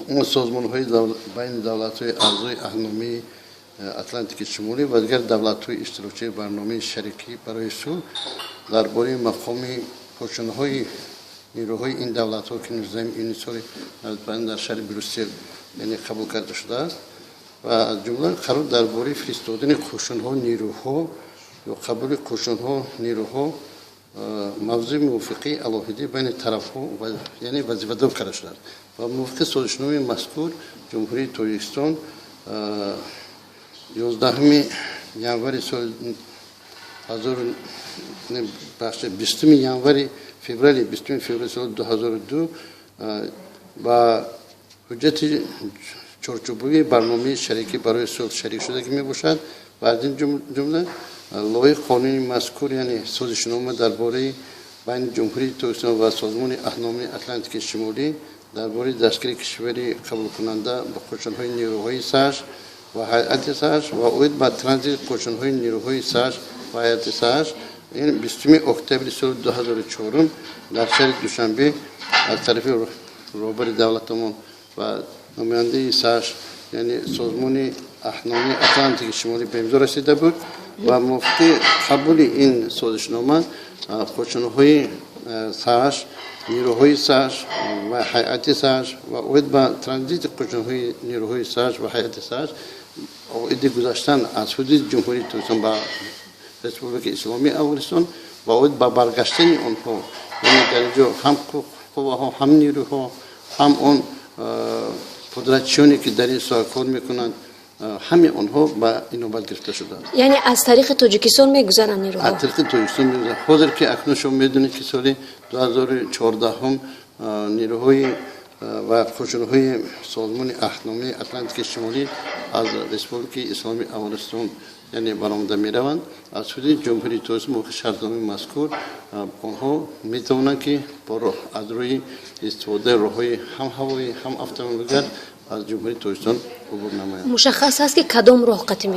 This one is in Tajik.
Созмонҳои байни давлатҳои аъзои Аҳдномаи Атлантики Шимолӣ ва дигар давлатҳои иштирокчии барномаи шарикӣ барои сулҳ дар бораи мақоми қӯшунҳои нерӯҳои ин давлатҳо, ки 19 июни соли 95 дар шаҳри Брюссел, яъне, қабул карда шудааст, ва аз ҷумла қарор дар бораи фиристодани қӯшунҳо, нерӯҳо ё қабули қӯшунҳо, нерӯҳо, мавзӯи мувофиқаи алоҳидӣ байни тарафҳо, яъне, вазифадор карда шудааст. Ва мувофиқи созишномаи мазкур Ҷумҳурии Тоҷикистон 11 январи соли 20 январи, феврали, 20 феврали соли 2002 ба ҳуҷҷати чорчӯбавии барномаи шарикӣ барои сулҳ шарик шуда ки мебошад. Ва аз ин ҷумла лоиҳаи қонуни мазкур, яъне созишнома дар бораи байни Ҷумҳурии Тоҷикистон ва Созмони Аҳдномаи Атлантики Шимолӣ дар бораи дастгирии кишвари қабулкунанда ба қӯшунҳои нерӯҳои САШ ва ҳайати САШ ва оид ба транзити қӯшунҳои нерӯҳои САШ ва ҳайати САШ, ин 20 октябри соли 2004 дар шаҳри Душанбе аз тарафи роҳбари давлатамон ва намояндаи САШ, яъне Созмони Аҳдномаи Атлантики Шимолӣ, ба имзо расида буд. Ва мувофиқи қабули ин созишнома қӯшунҳои САШ, нерӯҳои САШ ва ҳайати САШ ва оид ба транзити қӯшунҳои нерӯҳои САШ ва ҳайати САШ оиди гузаштан аз ҳудуди Ҷумҳурии Тоҷикистон ба Республикаи Исломии Афғонистон ва оид ба баргаштани онҳо, яъне дар ин ҷо ҳам қувваҳо, ҳам нерӯҳо, ҳам он пудрачиёне, ки дар ин соҳа кор мекунанд, ҳамаи онҳо ба инобат гирифта шудааст. Яъне аз тариқи Тоҷикистон мегузаранд нерӯҳо? Аз тариқи Тоҷикистон мегузаранд. Ҳозир ки акнун шумо медонед, ки соли 2014 нерӯҳои ва қӯшунҳои Созмони Аҳдномаи Атлантики Шимолӣ аз Республикаи Исломии Афғонистон, яъне, баромада мераванд аз ҳудуди Ҷумҳурии Тоҷикистон, мувофиқи шартномаи мазкур онҳо метавонанд, ки аз рӯи истифодаи роҳҳои ҳам ҳавоӣ, ҳам автомобилгард аз Ҷумҳурии Тоҷикистон убур намоянд. Мушаххас аст, ки кадом роҳ қатъи